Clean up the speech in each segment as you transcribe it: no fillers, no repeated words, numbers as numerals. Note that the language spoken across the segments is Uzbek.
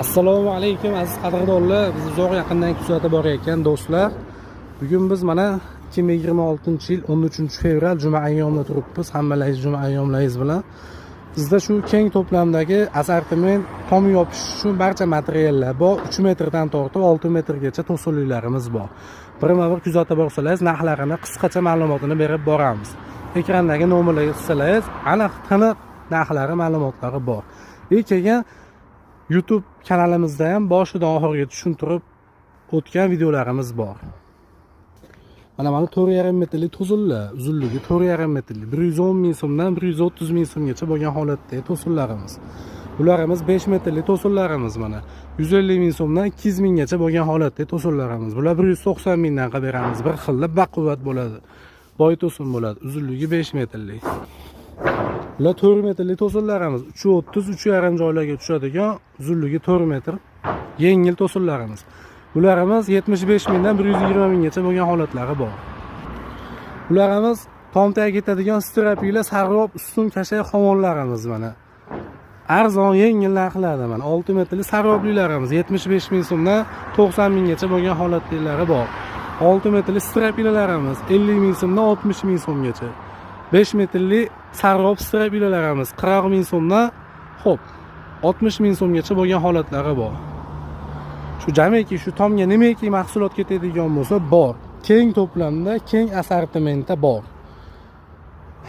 Assalomu alaykum aziz qadrdonlar, bizni uzoq yaqindan kuzatib borayotgan do'stlar. Bugun biz mana 2026-yil 13 fevral juma ayyomida turibmiz. Hammalaringiz juma ayyomlaringiz bilan. Bizda shu keng to'plamdagi assortiment, tom yopish uchun barcha materiallar bor. 3 metrdan tortib 6 metrgacha to'sinliklarimiz bor. Birma-bir kuzatib borsangiz, narxlarini qisqacha ma'lumotini berib boramiz. Ekrandagi nomerlarga chiqsangiz, aniq tiniq narxlari, ma'lumotlari bor. И keyin YouTube kanalimizda ham boshidan oxiriga tushuntirib o'tgan videolarimiz bor. Mana 4,5 metrlik to'sinlar, uzunligi 4,5 metrlik, 110 ming so'mdan 130 ming so'mgacha bo'lgan holatdagi to'sinlarimiz. Bularimiz 5 metrlik to'sinlarimiz mana. 150 ming so'mdan 200 minggacha bo'lgan holatdagi to'sinlarimiz. Bular 190 mingdan qilib beramiz. Bir xilda baquvvat bo'ladi. Boy to'sin bo'ladi. Uzunligi 5 metrlik. Bular 4 metrlik to'sinlarimiz. 3.30, 3,5 joylarga tushadigan, uzunligi 4 metr yengil to'sinlarimiz. Bularimiz 75 mingdan 120 minggacha bo'lgan holatlari bor. Bularimiz tom tagiga ketadigan стропила, sarg'ob, ustun, kashak xovonlarimiz mana. Arzon, yengil narxlarda mana 6 metrli sarg'oblilarimiz 75 ming so'mdan 90 minggacha bo'lgan holatdagilari bor. 6 metrli стропила larimiz 50 ming so'mdan 60 ming so'mgacha. 5 metrli sarg'ob стропила larimiz 40 ming so'mdan, xo'p, 60 ming so'mgacha bo'lgan holatlari bor. Shu jamiki shu tomga nimaki mahsulot ketadigan bo'lsa, bor. Keng to'plamda, keng assortimentda bor.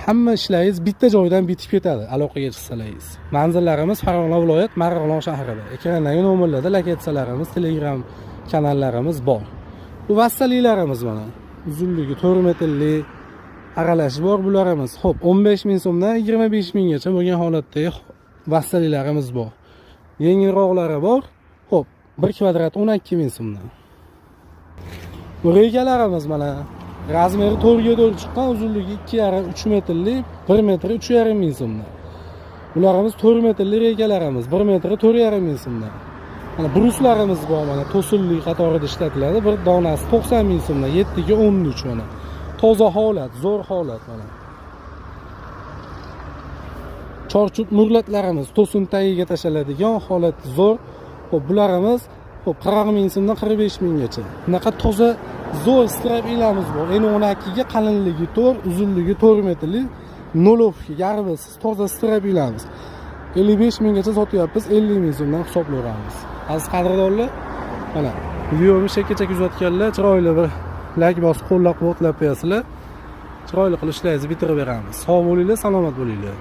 Hamma ishlaringiz bitta joydan bitib ketadi aloqaga chiqsalaringiz. Manzillarimiz Farg'ona viloyat, Marg'ilon shahrida. Ekrandagi nomerlarda lokatsiyalarimiz, Telegram kanallarimiz bor. Bu vassalilarimiz mana. Uzunligi 4 metrli aralash bor bularimiz. Xo'p, 15 ming so'mdan 25 minggacha bo'lgan holatdagi vassalilarimiz bor. Yengilroqlari bor. Xo'p, 1 kvadrat 12 ming so'mdan. Bu reykalarimiz mana, размер i 4 ga 4 chiqqan, uzunligi 2,5, 3 metrli, 1 metri 3,5 ming so'mdan. Bularimiz 4 metrli reykalarimiz, 1 metri 4,5 ming so'mdan. Mana bruslarimiz bor, mana to'sinli qatorida ishlatiladi. Bir donasi 90 ming so'mdan, 7 ga 13 mana. Toza holat, zo'r holat mana. Chorchuq murlatlarimiz to'sin tagiga tashlanadigan holat zo'r. Xo'p, bularimiz, xo'p, 40 ming so'mdan 45 minggacha. Bunaqa toza zo'r стропила miz bor. N12 ga qalinligi 4, uzunligi 4 metrli, нулёвка, yarbisiz toza стропила miz. 55 minggacha sotyapmiz, 50 ming so'mdan hisoblayveramiz. Aziz qadrdonlar, mana videomizni chekkacha kuzatganlar chiroyli bir layk bosib qo'llab-quvvatlab qo'yasizlar. Chiroyli qilib ishlaringizni bitirib beramiz. Sog' bo'linglar, salomat bo'linglar.